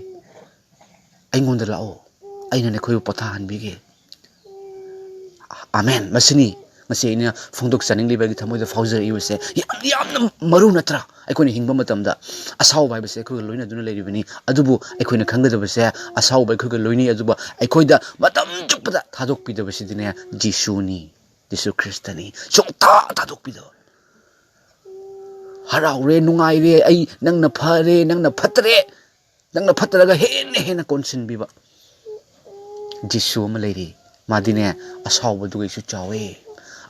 "ꯑꯩꯉꯣꯟꯗ ꯂꯥꯛꯑꯣ, ꯑꯩꯅ ꯅꯈꯣꯏꯕꯨ ꯄꯣꯊꯥꯍꯟꯕꯤꯒꯦ꯫" ꯑꯥꯃꯦꯟ꯫ ꯃꯁꯤꯅꯤ ꯉꯁꯤ ꯑꯩꯅ ꯐꯣꯡꯗꯣꯛꯆꯅꯤꯡꯂꯤꯕ, ꯑꯩꯒꯤ ꯊꯃꯣꯏꯗ ꯐꯥꯎꯖꯔꯛꯏꯕꯁꯦ꯫ ꯌꯥꯝ, ꯌꯥꯝꯅ ꯃꯔꯨ ꯅꯠꯇ꯭ꯔꯥ? ꯑꯩꯈꯣꯏꯅ ꯍꯤꯡꯕ ꯃꯇꯝꯗ ꯑꯁꯥꯎꯕ ꯍꯥꯏꯕꯁꯦ ꯑꯩꯈꯣꯏꯒ ꯂꯣꯏꯅꯗꯨꯅ ꯂꯩꯔꯤꯕꯅꯤ, ꯑꯗꯨꯕꯨ ꯑꯩꯈꯣꯏꯅ ꯈꯪꯒꯗꯕꯁꯦ, ꯑꯁꯥꯎꯕ ꯑꯩꯈꯣꯏꯒ ꯂꯣꯏꯅꯩ, ꯑꯗꯨꯕꯨ ꯑꯩꯈꯣꯏꯗ ꯃꯇꯝ ꯆꯨꯞꯄꯗ ꯊꯥꯗꯣꯛꯄꯤꯗꯕꯁꯤꯗꯤꯅꯦ, ꯖꯤꯁꯨꯅꯤ, ꯖꯤꯁꯨ ꯈ꯭ꯔꯤꯁꯇꯅꯤ꯫ ꯁꯨꯡꯊꯥ ꯊꯥꯗꯣꯛꯄꯤꯗꯕ꯫ "ꯍꯔꯥꯎꯔꯦ, ꯅꯨꯡꯉꯥꯏꯔꯦ, ꯑꯩ ꯅꯪꯅ ꯐꯔꯦ, ꯅꯪꯅ ꯐꯠꯇ꯭ꯔꯦ, ꯅꯪꯅ ꯐꯠꯇ꯭ꯔꯒ ꯍꯦꯟꯅ ꯍꯦꯟꯅ ꯀꯣꯟꯁꯤꯟꯕꯤꯕ ꯖꯤꯁꯨ ꯑꯃ ꯂꯩꯔꯤ꯫ ꯃꯥꯗꯤꯅꯦ, ꯑꯁꯥꯎꯕꯗꯨꯒꯩꯁꯨ ꯆꯥꯎꯋꯦ,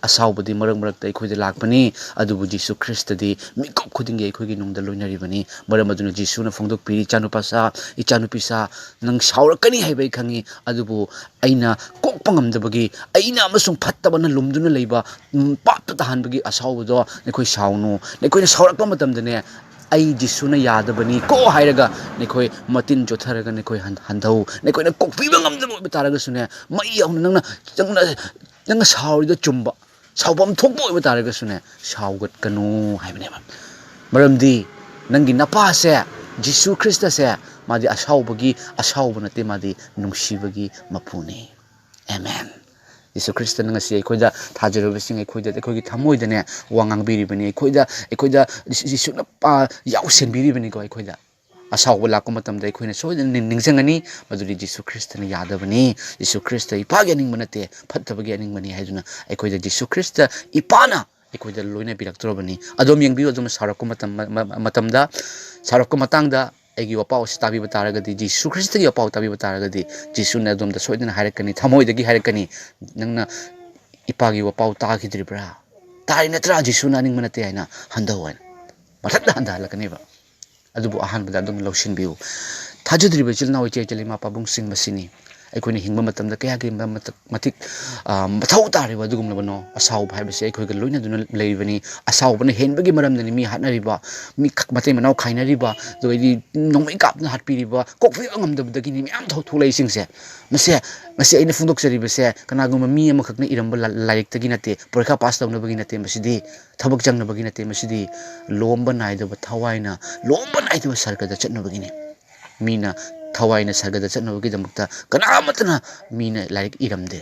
ꯑꯁꯥꯎꯕꯗꯤ ꯃꯔꯛ ꯃꯔꯛꯇ ꯑꯩꯈꯣꯏꯗ ꯂꯥꯛꯄꯅꯤ, ꯑꯗꯨꯕꯨ ꯖꯤꯁꯨ ꯈ꯭ꯔꯤꯁꯇꯗꯤ ꯃꯤꯀꯨꯞ ꯈꯨꯗꯤꯡꯒꯤ ꯑꯩꯈꯣꯏꯒꯤ ꯅꯨꯡꯗ ꯂꯣꯏꯅꯔꯤꯕꯅꯤ꯫ ꯃꯔꯝ ꯑꯗꯨꯅ ꯖꯤꯁꯨꯅ ꯐꯣꯡꯗꯣꯛꯄꯤꯔꯤ, "ꯏꯆꯥꯅꯨꯄꯥꯁꯥ, ꯏꯆꯥꯅꯨꯄꯤꯁꯥ, ꯅꯪ ꯁꯥꯎꯔꯛꯀꯅꯤ ꯍꯥꯏꯕ ꯑꯩ ꯈꯪꯉꯤ, ꯑꯗꯨꯕꯨ ꯑꯩꯅ ꯀꯣꯛꯄ ꯉꯝꯗꯕꯒꯤ, ꯑꯩꯅ ꯑꯃꯁꯨꯡ ꯐꯠꯇꯕꯅ ꯂꯨꯝꯗꯨꯅ ꯂꯩꯕ, ꯎꯝ, ꯄꯥꯞꯇ ꯇꯥꯍꯟꯕꯒꯤ ꯑꯁꯥꯎꯕꯗꯣ ꯅꯈꯣꯏ ꯁꯥꯎꯅꯨ꯫ ꯅꯈꯣꯏꯅ ꯁꯥꯎꯔꯛꯄ ꯃꯇꯝꯗꯅꯦ, ꯑꯩ ꯖꯤꯁꯨꯅ ꯌꯥꯗꯕꯅꯤ ꯀꯣ ꯍꯥꯏꯔꯒ ꯅꯈꯣꯏ ꯃꯇꯤꯟ ꯆꯣꯠꯊꯔꯒ ꯅꯈꯣꯏ ꯍꯟ-, ꯍꯟꯊꯧ꯫ ꯅꯈꯣꯏꯅ ꯀꯣꯛꯄꯤꯕ ꯉꯝꯗꯕ ꯑꯣꯏꯕ ꯇꯥꯔꯒꯁꯨꯅꯦ, ꯃꯩ ꯌꯥꯎꯅ ꯅꯪꯅ, ꯅꯪꯅ, ꯅꯪꯅ ꯁꯥꯎꯔꯤꯗꯣ ꯆꯨꯝꯕ, ꯁꯥꯎꯐꯝ ꯊꯣꯛꯄ ꯑꯣꯏꯕ ꯇꯥꯔꯒꯁꯨꯅꯦ, ꯁꯥꯎꯒꯠꯀꯅꯨ" ꯍꯥꯏꯕꯅꯦꯕ꯫ ꯃꯔꯝꯗꯤ ꯅꯪꯒꯤ ꯅꯄꯥꯁꯦ, ꯖꯤꯁꯨ ꯈ꯭ꯔꯤꯁꯇꯁꯦ, ꯃꯥꯗꯤ ꯑꯁꯥꯎꯕꯒꯤ ꯑꯁꯥꯎꯕ ꯅꯠꯇꯦ, ꯃꯥꯗꯤ ꯅꯨꯡꯁꯤꯕꯒꯤ ꯃꯄꯨꯅꯤ꯫ ꯑꯦꯃꯦꯟ꯫ ꯖꯤꯁꯨ ꯈ꯭ꯔꯤꯁꯇꯅ ꯉꯁꯤ ꯑꯩꯈꯣꯏꯗ ꯊꯥꯖꯔꯕꯁꯤꯡ, ꯑꯩꯈꯣꯏꯗ, ꯑꯩꯈꯣꯏꯒꯤ ꯊꯃꯣꯏꯗꯅꯦ ꯋꯥ ꯉꯥꯡꯕꯤꯔꯤꯕꯅꯤ꯫ ꯑꯩꯈꯣꯏꯗ, ꯑꯩꯈꯣꯏꯗ ꯖꯤꯁꯨ, ꯖꯤꯁꯨꯅ ꯄꯥ-, ꯌꯥꯎꯁꯦꯟꯕꯤꯔꯤꯕꯅꯤꯀꯣ꯫ ꯑꯩꯈꯣꯏꯗ ꯑꯁꯥꯎꯕ ꯂꯥꯛꯄ ꯃꯇꯝꯗ ꯑꯩꯈꯣꯏꯅ ꯁꯣꯏꯗꯅ ꯅꯤꯡ-, ꯅꯤꯡꯁꯤꯡꯒꯅꯤ, ꯃꯗꯨꯗꯤ ꯖꯤꯁꯨ ꯈ꯭ꯔꯤꯁꯇꯅ ꯌꯥꯗꯕꯅꯤ, ꯖꯤꯁꯨ ꯈ꯭ꯔꯤꯁꯇ ꯏꯄꯥꯒꯤ ꯑꯅꯤꯡꯕ ꯅꯠꯇꯦ, ꯐꯠꯇꯕꯒꯤ ꯑꯅꯤꯡꯕꯅꯤ ꯍꯥꯏꯗꯨꯅ ꯑꯩꯈꯣꯏꯗ ꯖꯤꯁꯨ ꯈ꯭ꯔꯤꯁꯇ ꯏꯄꯥꯅ ꯑꯩꯈꯣꯏꯗ ꯂꯣꯏꯅꯕꯤꯔꯛꯇꯧꯔꯕꯅꯤ꯫ ꯑꯗꯣꯝ ꯌꯦꯡꯕꯤꯌꯨ, ꯑꯗꯣꯝꯅ ꯁꯥꯎꯔꯛꯄ ꯃꯇꯝ, ꯃ-, ꯃ-, ꯃꯇꯝꯗ, ꯁꯥꯎꯔꯛꯄ ꯃꯇꯥꯡꯗ ꯑꯩꯒꯤ ꯋꯥꯄꯥꯎ ꯑꯁꯤ ꯇꯥꯕꯤꯕ ꯇꯥꯔꯒꯗꯤ, ꯖꯤꯁꯨ ꯈ꯭ꯔꯤꯁꯇꯒꯤ ꯋꯥꯄꯥꯎ ꯇꯥꯕꯤꯕ ꯇꯥꯔꯒꯗꯤ, ꯖꯤꯁꯨꯅ ꯑꯗꯣꯝꯗ ꯁꯣꯏꯗꯅ ꯍꯥꯏꯔꯛꯀꯅꯤ, ꯊꯃꯣꯏꯗꯒꯤ ꯍꯥꯏꯔꯛꯀꯅꯤ, "ꯅꯪꯅ ꯏꯄꯥꯒꯤ ꯋꯥꯄꯥꯎ ꯇꯥꯈꯤꯗ꯭ꯔꯤꯕ꯭ꯔꯥ? ꯇꯥꯔꯤ ꯅꯠꯇ꯭ꯔꯥ? ꯖꯤꯁꯨꯅ ꯑꯅꯤꯡꯕ ꯅꯠꯇꯦ ꯍꯥꯏꯅ ꯍꯟꯊꯧ" ꯍꯥꯏꯅ꯫ ꯃꯊꯟꯇ ꯍꯟꯊꯍꯜꯂꯛꯀꯅꯦꯕ꯫ ꯑꯗꯨꯕꯨ ꯑꯍꯥꯟꯕꯗ ꯑꯗꯨꯝ ꯂꯧꯁꯤꯟꯕꯤꯌꯨ꯫ ꯊꯥꯖꯗ꯭ꯔꯤꯕ ꯏꯆꯤꯜ ꯏꯅꯥꯎ, ꯏꯆꯦ ꯏꯆꯜ, ꯏꯃꯥ ꯄꯥꯕꯨꯡꯁꯤꯡ, ꯃꯁꯤꯅꯤ ꯑꯩꯈꯣꯏꯅ ꯍꯤꯡꯕ ꯃꯇꯝꯗ ꯀꯌꯥꯒꯤ ꯃ-, ꯃꯇ-, ꯃꯇꯤꯛ, ꯑ, ꯃꯊꯧ ꯇꯥꯔꯤꯕ ꯑꯗꯨꯒꯨꯝꯂꯕꯅꯣ? ꯑꯁꯥꯎꯕ ꯍꯥꯏꯕꯁꯦ ꯑꯩꯈꯣꯏꯒ ꯂꯣꯏꯅꯗꯨꯅ ꯂꯩꯔꯤꯕꯅꯤ꯫ ꯑꯁꯥꯎꯕꯅ ꯍꯦꯟꯕꯒꯤ ꯃꯔꯝꯗꯅꯤ ꯃꯤ ꯍꯥꯠꯅꯔꯤꯕ, ꯃꯤ ꯈ-, ꯃꯇꯩ ꯃꯅꯥꯎ ꯈꯥꯏꯅꯔꯤꯕ, ꯑꯗꯨꯗꯩꯗꯤ ꯅꯣꯡꯃꯩ ꯀꯥꯞꯇꯨꯅ ꯍꯥꯠꯄꯤꯔꯤꯕ, ꯀꯣꯛꯄꯤꯕ ꯉꯝꯗꯕꯗꯒꯤꯅꯤ ꯃꯌꯥꯝ ꯊꯣꯛ-, ꯊꯣꯛꯂꯛꯏꯁꯤꯡꯁꯦ꯫ ꯃꯁꯦ, ꯃꯁꯤ ꯑꯩꯅ ꯐꯣꯡꯗꯣꯛꯆꯔꯤꯕꯁꯦ ꯀꯅꯥꯒꯨꯝꯕ ꯃꯤ ꯑꯃꯈꯛꯅ ꯏꯔꯝꯕ ꯂꯥ-, ꯂꯥꯏꯔꯤꯛꯇꯒꯤ ꯅꯠꯇꯦ, ꯄꯔꯤꯈꯥ ꯄꯥꯁ ꯇꯧꯅꯕꯒꯤ ꯅꯠꯇꯦ꯫ ꯃꯁꯤꯗꯤ ꯊꯕꯛ ꯆꯪꯅꯕꯒꯤ ꯅꯠꯇꯦ꯫ ꯃꯁꯤꯗꯤ ꯂꯣꯝꯕ ꯅꯥꯏꯗꯕ ꯊꯋꯥꯏꯅ, ꯂꯣꯝꯕ ꯅꯥꯏꯗꯕ ꯁꯔꯒꯗ ꯆꯠꯅꯕꯒꯤꯅꯤ꯫ ꯃꯤꯅ ꯊꯋꯥꯏꯅ ꯁꯔꯒꯗ ꯆꯠꯅꯕꯒꯤꯗꯃꯛꯇ ꯀꯅꯥ ꯑꯃꯠꯇꯅ ꯃꯤꯅ ꯂꯥꯏꯔꯤꯛ ꯏꯔꯝꯗꯦ꯫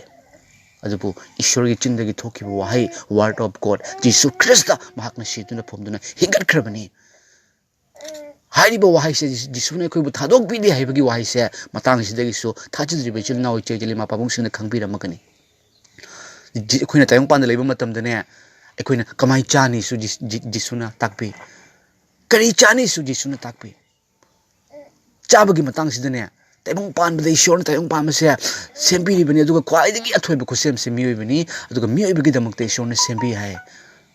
ꯑꯗꯨꯕꯨ ꯏꯁꯣꯔꯒꯤ ꯆꯤꯟꯗꯒꯤ ꯊꯣꯛꯈꯤꯕ ꯋꯥꯍꯩ, word of God, Jesus Christ ꯃꯍꯥꯛꯅ ꯁꯤꯗꯨꯅ ꯐꯨꯝꯗꯨꯅ ꯍꯤꯡꯒꯠꯈ꯭ꯔꯕꯅꯤ꯫ ꯍꯥꯏꯔꯤꯕ ꯋꯥꯍꯩꯁꯦ, ꯖꯤ-, ꯖꯤꯁꯨꯅ ꯑꯩꯈꯣꯏꯕꯨ ꯊꯥꯗꯣꯛꯄꯤꯗꯦ ꯍꯥꯏꯕꯒꯤ ꯋꯥꯍꯩꯁꯦ ꯃꯇꯥꯡꯁꯤꯗꯒꯤꯁꯨ ꯊꯥꯖꯗ꯭ꯔꯤꯕ ꯏꯆꯤꯜ ꯏꯅꯥꯎ, ꯏꯆꯦ ꯏꯆꯜ, ꯏꯃꯥ ꯄꯥꯕꯨꯡꯁꯤꯡꯅ ꯈꯪꯕꯤꯔꯝꯃꯒꯅꯤ꯫ ꯖꯤ-, ꯑꯩꯈꯣꯏꯅ ꯇꯥꯏꯕꯪꯄꯥꯟꯗ ꯂꯩꯕ ꯃꯇꯝꯗꯅꯦ, ꯑꯩꯈꯣꯏꯅ ꯀꯃꯥꯏꯅ ꯆꯥꯅꯤꯁꯨ ꯖꯤ-, ꯖꯤ-, ꯖꯤꯁꯨꯅ ꯇꯥꯛꯄꯤ꯫ ꯀꯔꯤ ꯆꯥꯅꯤꯁꯨ ꯖꯤꯁꯨꯅ ꯇꯥꯛꯄꯤ꯫ ꯆꯥꯕꯒꯤ ꯃꯇꯥꯡꯁꯤꯗꯅꯦ, ꯇꯥꯏꯕꯪ ꯄꯥꯟꯕꯗ ꯏꯁꯣꯔꯅ ꯇꯥꯏꯕꯪ ꯄꯥꯟꯕꯁꯦ ꯁꯦꯝꯕꯤꯔꯤꯕꯅꯤ, ꯑꯗꯨꯒ ꯈ꯭ꯋꯥꯏꯗꯒꯤ ꯑꯊꯣꯏꯕ ꯈꯨꯠꯁꯦꯝꯁꯦ ꯃꯤꯑꯣꯏꯕꯅꯤ, ꯑꯗꯨꯒ ꯃꯤꯑꯣꯏꯕꯒꯤꯗꯃꯛꯇ ꯏꯁꯣꯔꯅ ꯁꯦꯝꯕꯤ ꯍꯥꯏ꯫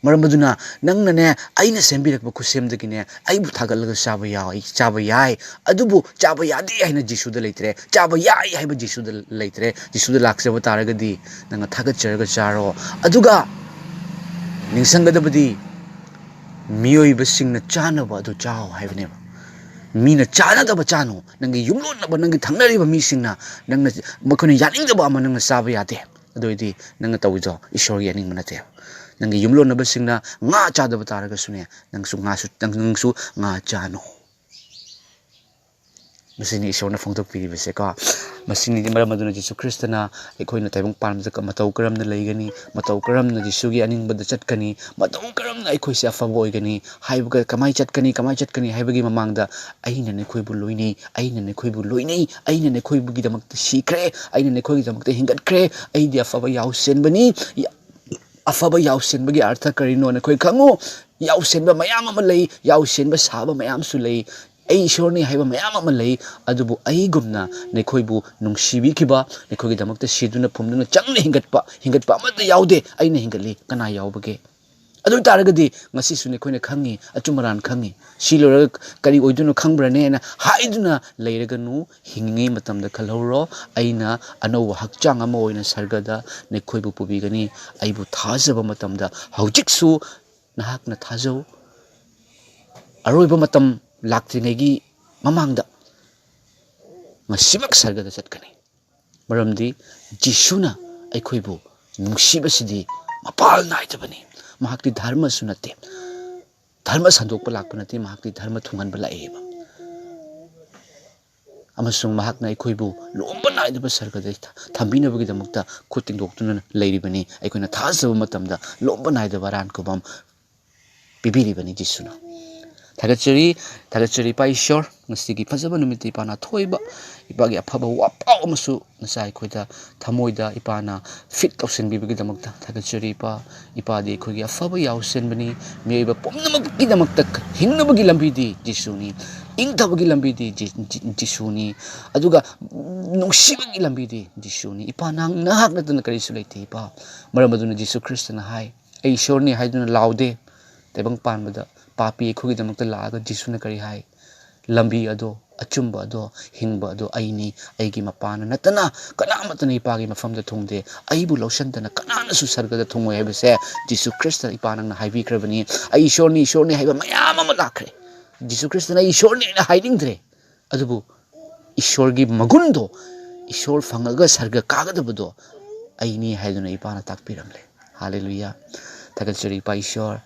ꯃꯔꯝ ꯑꯗꯨꯅ ꯅꯪꯅꯅꯦ, ꯑꯩꯅ ꯁꯦꯝꯕꯤꯔꯛꯄ ꯈꯨꯠꯁꯦꯝꯗꯒꯤꯅꯦ ꯑꯩꯕꯨ ꯊꯥꯒꯠꯂꯒ ꯆꯥꯕ ꯌꯥꯏ, ꯆꯥꯕ ꯌꯥꯏ꯫ ꯑꯗꯨꯕꯨ ꯆꯥꯕ ꯌꯥꯗꯦ ꯍꯥꯏꯅ ꯖꯤꯁꯨꯗ ꯂꯩꯇ꯭ꯔꯦ, ꯆꯥꯕ ꯌꯥꯏ ꯍꯥꯏꯕ ꯖꯤꯁꯨꯗ ꯂꯩꯇ꯭ꯔꯦ꯫ ꯖꯤꯁꯨꯗ ꯂꯥꯛꯆꯕ ꯇꯥꯔꯒꯗꯤ ꯅꯪꯅ ꯊꯥꯒꯠꯆꯔꯒ ꯆꯥꯔꯣ꯫ ꯑꯗꯨꯒ ꯅꯤꯡꯁꯤꯡꯒꯗꯕꯗꯤ, ꯃꯤꯑꯣꯏꯕꯁꯤꯡꯅ ꯆꯥꯅꯕ ꯑꯗꯨ ꯆꯥꯎ ꯍꯥꯏꯕꯅꯦꯕ꯫ ꯃꯤꯅ ꯆꯥꯅꯗꯕ ꯆꯥꯅꯨ꯫ ꯅꯪꯒꯤ ꯌꯨꯝꯂꯣꯟꯅꯕ, ꯅꯪꯒꯤ ꯊꯪꯅꯔꯤꯕ ꯃꯤꯁꯤꯡꯅ, ꯅꯪꯅ, ꯃꯈꯣꯏꯅ ꯌꯥꯅꯤꯡꯗꯕ ꯑꯃ ꯅꯪꯅ ꯆꯥꯕ ꯌꯥꯗꯦ꯫ ꯑꯗꯨ ꯑꯣꯏꯔꯗꯤ ꯅꯪꯅ ꯇꯧꯔꯤꯗꯣ ꯏꯁꯣꯔꯒꯤ ꯑꯅꯤꯡꯕ ꯅꯠꯇꯦ꯫ ꯅꯪꯒꯤ ꯌꯨꯝꯂꯣꯟꯅꯕꯁꯤꯡꯅ ꯉꯥ ꯆꯥꯗꯕ ꯇꯥꯔꯒꯁꯨꯅꯦ, ꯅꯪꯁꯨ ꯉꯥꯁꯨ, ꯅꯪ-, ꯅꯪꯁꯨ ꯉꯥ ꯆꯥꯅꯨ꯫ ꯃꯁꯤꯅꯤ ꯏꯁꯣꯔꯅ ꯐꯣꯡꯗꯣꯛꯄꯤꯔꯤꯕꯁꯦꯀꯣ꯫ ꯃꯁꯤꯅꯤ ꯃꯔꯝ ꯑꯗꯨꯅ ꯖꯤꯁꯨ ꯈ꯭ꯔꯤꯁꯇꯅ ꯑꯩꯈꯣꯏꯅ ꯇꯥꯏꯕꯪ ꯄꯥꯟꯕꯗ ꯃꯇꯧ ꯀꯔꯝꯅ ꯂꯩꯒꯅꯤ, ꯃꯇꯧ ꯀꯔꯝꯅ ꯖꯤꯁꯨꯒꯤ ꯑꯅꯤꯡꯕꯗ ꯆꯠꯀꯅꯤ, ꯃꯇꯧ ꯀꯔꯝꯅ ꯑꯩꯈꯣꯏꯁꯦ ꯑꯐꯕ ꯑꯣꯏꯒꯅꯤ ꯍꯥꯏꯕꯒ, ꯀꯃꯥꯏ ꯆꯠꯀꯅꯤ, ꯀꯃꯥꯏ ꯆꯠꯀꯅꯤ ꯍꯥꯏꯕꯒꯤ ꯃꯃꯥꯡꯗ, "ꯑꯩꯅ ꯅꯈꯣꯏꯕꯨ ꯂꯣꯏꯅꯩ, ꯑꯩꯅ ꯅꯈꯣꯏꯕꯨ ꯂꯣꯏꯅꯩ, ꯑꯩꯅ ꯅꯈꯣꯏꯒꯤꯗꯃꯛꯇ ꯁꯤꯈ꯭ꯔꯦ, ꯑꯩꯅ ꯅꯈꯣꯏꯒꯤꯗꯃꯛꯇ ꯍꯤꯡꯒꯠꯈ꯭ꯔꯦ, ꯑꯩꯗꯤ ꯑꯐꯕ ꯌꯥꯎꯁꯦꯟꯕꯅꯤ"꯫ ꯌꯥ-, ꯑꯐꯕ ꯌꯥꯎꯁꯦꯟꯕꯒꯤ ꯑꯔꯊ ꯀꯔꯤꯅꯣ ꯅꯈꯣꯏ ꯈꯪꯉꯨ꯫ ꯌꯥꯎꯁꯦꯟꯕ ꯃꯌꯥꯝ ꯑꯃ ꯂꯩ, ꯌꯥꯎꯁꯦꯟꯕ ꯁꯥꯕ ꯃꯌꯥꯝꯁꯨ ꯂꯩ, "ꯑꯩ ꯏꯁꯣꯔꯅꯤ" ꯍꯥꯏꯕ ꯃꯌꯥꯝ ꯑꯃ ꯂꯩ꯫ ꯑꯗꯨꯕꯨ ꯑꯩꯒꯨꯝꯅ ꯅꯈꯣꯏꯕꯨ ꯅꯨꯡꯁꯤꯕꯤꯈꯤꯕ, ꯅꯈꯣꯏꯒꯤꯗꯃꯛꯇ ꯁꯤꯗꯨꯅ ꯐꯨꯝꯗꯨꯅ ꯆꯪꯅ ꯍꯤꯡꯒꯠꯄ, ꯍꯤꯡꯒꯠꯄ ꯑꯃꯠꯇ ꯌꯥꯎꯗꯦ꯫ "ꯑꯩꯅ ꯍꯤꯡꯒꯠꯂꯤ", ꯀꯅꯥ ꯌꯥꯎꯕꯒꯦ? ꯑꯗꯨ ꯑꯣꯏ ꯇꯥꯔꯒꯗꯤ ꯉꯁꯤꯁꯨ ꯅꯈꯣꯏꯅ ꯈꯪꯉꯤ, ꯑꯆꯨꯝ ꯑꯔꯥꯟ ꯈꯪꯉꯤ, "ꯁꯤ ꯂꯣꯏꯔꯒ ꯀꯔꯤ ꯑꯣꯏꯗꯣꯏꯅꯣ ꯈꯪꯕ꯭ꯔꯅꯦꯅ" ꯍꯥꯏꯗꯨꯅ ꯂꯩꯔꯒꯅꯨ꯫ ꯍꯤꯡꯉꯤꯉꯩ ꯃꯇꯝꯗ ꯈꯜꯍꯧꯔꯣ, "ꯑꯩꯅ ꯑꯅꯧꯕ ꯍꯛꯆꯥꯡ ꯑꯃ ꯑꯣꯏꯅ ꯁꯔꯒꯗ ꯅꯈꯣꯏꯕꯨ ꯄꯨꯕꯤꯒꯅꯤ"꯫ ꯑꯩꯕꯨ ꯊꯥꯖꯕ ꯃꯇꯝꯗ ꯍꯧꯖꯤꯛꯁꯨ ꯅꯍꯥꯛꯅ ꯊꯥꯖꯧ꯫ ꯑꯔꯣꯏꯕ ꯃꯇꯝ ꯂꯥꯛꯇ꯭ꯔꯤꯉꯩꯒꯤ ꯃꯃꯥꯡꯗ ꯉꯁꯤꯃꯛ ꯁꯔꯒꯗ ꯆꯠꯀꯅꯤ꯫ ꯃꯔꯝꯗꯤ ꯖꯤꯁꯨꯅ ꯑꯩꯈꯣꯏꯕꯨ ꯅꯨꯡꯁꯤꯕꯁꯤꯗꯤ ꯃꯄꯥꯜ ꯅꯥꯏꯗꯕꯅꯤ꯫ ꯃꯍꯥꯛꯇꯤ ꯙꯔꯃꯁꯨ ꯅꯠꯇꯦ, ꯙꯔꯃ ꯁꯟꯗꯣꯛꯄ ꯂꯥꯛꯄ ꯅꯠꯇꯦ, ꯃꯍꯥꯛꯇꯤ ꯙꯔꯃ ꯊꯨꯡꯍꯟꯕ ꯂꯥꯛꯑꯦꯕ꯫ ꯑꯃꯁꯨꯡ ꯃꯍꯥꯛꯅ ꯑꯩꯈꯣꯏꯕꯨ ꯂꯣꯝꯕ ꯅꯥꯏꯗꯕ ꯁꯔꯒꯗ ꯊ-, ꯊꯝꯕꯤꯅꯕꯒꯤꯗꯃꯛꯇ ꯈꯨꯠ ꯇꯤꯡꯊꯣꯛꯇꯨꯅ ꯂꯩꯔꯤꯕꯅꯤ꯫ ꯑꯩꯈꯣꯏꯅ ꯊꯥꯖꯕ ꯃꯇꯝꯗ ꯂꯣꯝꯕ ꯅꯥꯏꯗꯕ ꯑꯔꯥꯟ ꯈꯨꯕꯝ ꯄꯤꯕꯤꯔꯤꯕꯅꯤ ꯖꯤꯁꯨꯅ꯫ ꯊꯥꯒꯠꯆꯔꯤ, ꯊꯥꯒꯠꯆꯔꯤ ꯏꯄꯥ ꯏꯁꯣꯔ, ꯉꯁꯤꯒꯤ ꯐꯖꯕ ꯅꯨꯃꯤꯠꯇ ꯏꯄꯥꯅ ꯑꯊꯣꯏꯕ, ꯏꯄꯥꯒꯤ ꯑꯐꯕ ꯋꯥꯄꯥꯎ ꯑꯃꯁꯨ ꯉꯁꯥꯏ ꯑꯩꯈꯣꯏꯗ ꯊꯃꯣꯏꯗ ꯏꯄꯥꯅ ꯐꯤꯠ ꯇꯧꯁꯤꯟꯕꯤꯕꯒꯤꯗꯃꯛꯇ ꯊꯥꯒꯠꯆꯔꯤ ꯏꯄꯥ꯫ ꯏꯄꯥꯗꯤ ꯑꯩꯈꯣꯏꯒꯤ ꯑꯐꯕ ꯌꯥꯎꯁꯦꯟꯕꯅꯤ꯫ ꯃꯤꯑꯣꯏꯕ ꯄꯨꯝꯅꯃꯛꯀꯤꯗꯃꯛꯇ ꯍꯤꯡꯅꯕꯒꯤ ꯂꯝꯕꯤꯗꯤ ꯖꯤꯁꯨꯅꯤ꯫ ꯏꯪꯊꯕꯒꯤ ꯂꯝꯕꯤꯗꯤ ꯖꯤ-, ꯖꯤ-, ꯖꯤꯁꯨꯅꯤ꯫ ꯑꯗꯨꯒ ꯅꯨꯡꯁꯤꯕꯒꯤ ꯂꯝꯕꯤꯗꯤ ꯖꯤꯁꯨꯅꯤ꯫ ꯏꯄꯥ, ꯅꯍꯥꯛ, ꯅꯍꯥꯛ ꯅꯠꯇꯅ ꯀꯔꯤꯁꯨ ꯂꯩꯇꯦ, ꯏꯄꯥ꯫ ꯃꯔꯝ ꯑꯗꯨꯅ ꯖꯤꯁꯨ ꯈ꯭ꯔꯤꯁꯇꯅ ꯍꯥꯏ, "ꯑꯩ ꯏꯁꯣꯔꯅꯤ" ꯍꯥꯏꯗꯨꯅ ꯂꯥꯎꯗꯦ꯫ ꯇꯥꯏꯕꯪ ꯄꯥꯟꯕꯗ ꯄꯥꯄꯤ ꯑꯩꯈꯣꯏꯒꯤꯗꯃꯛꯇ ꯂꯥꯛꯑꯒ ꯖꯤꯁꯨꯅ ꯀꯔꯤ ꯍꯥꯏ? "ꯂꯝꯕꯤ ꯑꯗꯣ, ꯑꯆꯨꯝꯕ ꯑꯗꯣ, ꯍꯤꯡꯕ ꯑꯗꯣ ꯑꯩꯅꯤ, ꯑꯩꯒꯤ ꯃꯄꯥꯅ ꯅꯠꯇꯅ ꯀꯅꯥꯃꯠꯇꯅ ꯏꯄꯥꯒꯤ ꯃꯐꯝꯗ ꯊꯨꯡꯗꯦ, ꯑꯩꯕꯨ ꯂꯧꯁꯟꯗꯅ ꯀꯅꯥꯅꯁꯨ ꯁꯔꯒꯗ ꯊꯨꯡꯉꯣꯏ" ꯍꯥꯏꯕꯁꯦ ꯖꯤꯁꯨ ꯈ꯭ꯔꯤꯁꯇ ꯏꯄꯥ ꯅꯪꯅ ꯍꯥꯏꯕꯤꯈ꯭ꯔꯕꯅꯤ꯫ "ꯑꯩ ꯏꯁꯣꯔꯅꯤ, ꯏꯁꯣꯔꯅꯤ" ꯍꯥꯏꯕ ꯃꯌꯥꯝ ꯑꯃ ꯂꯥꯛꯈ꯭ꯔꯦ꯫ ꯖꯤꯁꯨ ꯈ꯭ꯔꯤꯁꯇꯅ "ꯑꯩ ꯏꯁꯣꯔꯅꯤ" ꯍꯥꯏꯅ ꯍꯥꯏꯅꯤꯡꯗ꯭ꯔꯦ, ꯑꯗꯨꯕꯨ ꯏꯁꯣꯔꯒꯤ ꯃꯒꯨꯟꯗꯣ, ꯏꯁꯣꯔ ꯐꯪꯉꯒ ꯁꯔꯒ ꯀꯥꯒꯗꯕꯗꯣ ꯑꯩꯅꯤ ꯍꯥꯏꯗꯨꯅ ꯏꯄꯥꯅ ꯇꯥꯛꯄꯤꯔꯝꯂꯦ꯫ ꯍꯥꯂꯦꯂꯨꯌꯥ꯫ ꯊꯥꯒꯠꯆꯔꯤ ꯏꯄꯥ ꯏꯁꯣꯔ꯫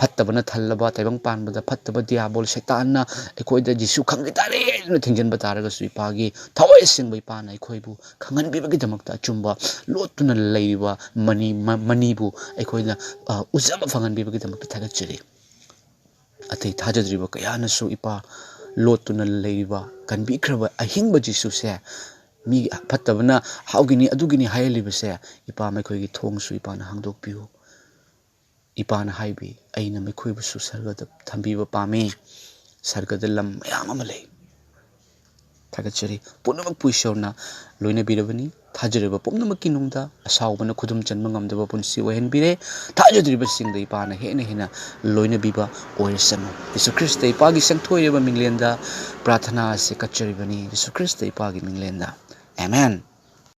ꯐꯠꯇꯕꯅ ꯊꯜꯂꯕ ꯇꯥꯏꯕꯪ ꯄꯥꯟꯕꯗ ꯐꯠꯇꯕ ꯗꯤꯌꯥꯕꯣꯜ ꯁꯩꯇꯥꯟꯅ ꯑꯩꯈꯣꯏꯗ ꯖꯤꯁꯨ ꯈꯪꯈꯤ ꯇꯥꯔꯦ ꯍꯥꯏꯗꯨꯅ ꯊꯤꯡꯖꯤꯟꯕ ꯇꯥꯔꯒꯁꯨ, ꯏꯄꯥꯒꯤ ꯊꯋꯥꯏ ꯑꯁꯦꯡꯕ ꯏꯄꯥꯅ ꯑꯩꯈꯣꯏꯕꯨ ꯈꯪꯍꯟꯕꯤꯕꯒꯤꯗꯃꯛꯇ, ꯑꯆꯨꯝꯕ ꯂꯣꯠꯇꯨꯅ ꯂꯩꯔꯤꯕ ꯃꯅꯤ-, ꯃ-, ꯃꯅꯤꯕꯨ ꯑꯩꯈꯣꯏꯅ, ꯑ, ꯎꯖꯕ ꯐꯪꯍꯟꯕꯤꯕꯒꯤꯗꯃꯛꯇ ꯊꯥꯒꯠꯆꯔꯤ꯫ ꯑꯇꯩ ꯊꯥꯖꯗ꯭ꯔꯤꯕ ꯀꯌꯥꯅꯁꯨ ꯏꯄꯥ ꯂꯣꯠꯇꯨꯅ ꯂꯩꯔꯤꯕ ꯀꯟꯕꯤꯈ꯭ꯔꯕ ꯑꯍꯤꯡꯕ ꯖꯤꯁꯨꯁꯦ, ꯃꯤ ꯐꯠꯇꯕꯅ ꯍꯥꯎꯒꯤꯅꯤ ꯑꯗꯨꯒꯤꯅꯤ ꯍꯥꯏꯍꯜꯂꯤꯕꯁꯦ, ꯏꯄꯥ ꯃꯈꯣꯏꯒꯤ ꯊꯣꯡꯁꯨ ꯏꯄꯥꯅ ꯍꯥꯡꯗꯣꯛꯄꯤꯌꯨ꯫ ꯏꯄꯥꯅ ꯍꯥꯏꯕꯤ, "ꯑꯩꯅ ꯃꯈꯣꯏꯕꯨꯁꯨ ꯁꯔꯒꯗ ꯊꯝꯕꯤꯕ ꯄꯥꯝꯃꯤ꯫ ꯁꯔꯒꯗ ꯂꯝ ꯃꯌꯥꯝ ꯑꯃ ꯂꯩ"꯫ ꯊꯥꯒꯠꯆꯔꯤ꯫ ꯄꯨꯝꯅꯃꯛꯄꯨ ꯏꯁꯣꯔꯅ ꯂꯣꯏꯅꯕꯤꯔꯕꯅꯤ꯫ ꯊꯥꯖꯔꯤꯕ ꯄꯨꯝꯅꯃꯛꯀꯤ ꯅꯨꯡꯗ ꯑꯁꯥꯎꯕꯅ ꯈꯨꯗꯨꯝ ꯆꯟꯕ ꯉꯝꯗꯕ ꯄꯨꯟꯁꯤ ꯑꯣꯏꯍꯟꯕꯤꯔꯦ꯫ ꯊꯥꯖꯗ꯭ꯔꯤꯕꯁꯤꯡꯗ ꯏꯄꯥꯅ ꯍꯦꯟꯅ ꯍꯦꯟꯅ ꯂꯣꯏꯅꯕꯤꯕ ꯑꯣꯏꯔꯁꯅꯨ꯫ ꯌꯤꯁꯨ ꯈ꯭ꯔꯤꯁꯇ ꯏꯄꯥꯒꯤ ꯁꯦꯡꯊꯣꯏꯔꯕ ꯃꯤꯡꯂꯦꯟꯗ ꯄ꯭ꯔꯥꯊꯅꯥ ꯑꯁꯤ ꯀꯠꯆꯔꯤꯕꯅꯤ꯫ ꯌꯤꯁꯨ ꯈ꯭ꯔꯤꯁꯇ ꯏꯄꯥꯒꯤ ꯃꯤꯡꯂꯦꯟꯗ꯫ ꯑꯦꯃꯦꯟ꯫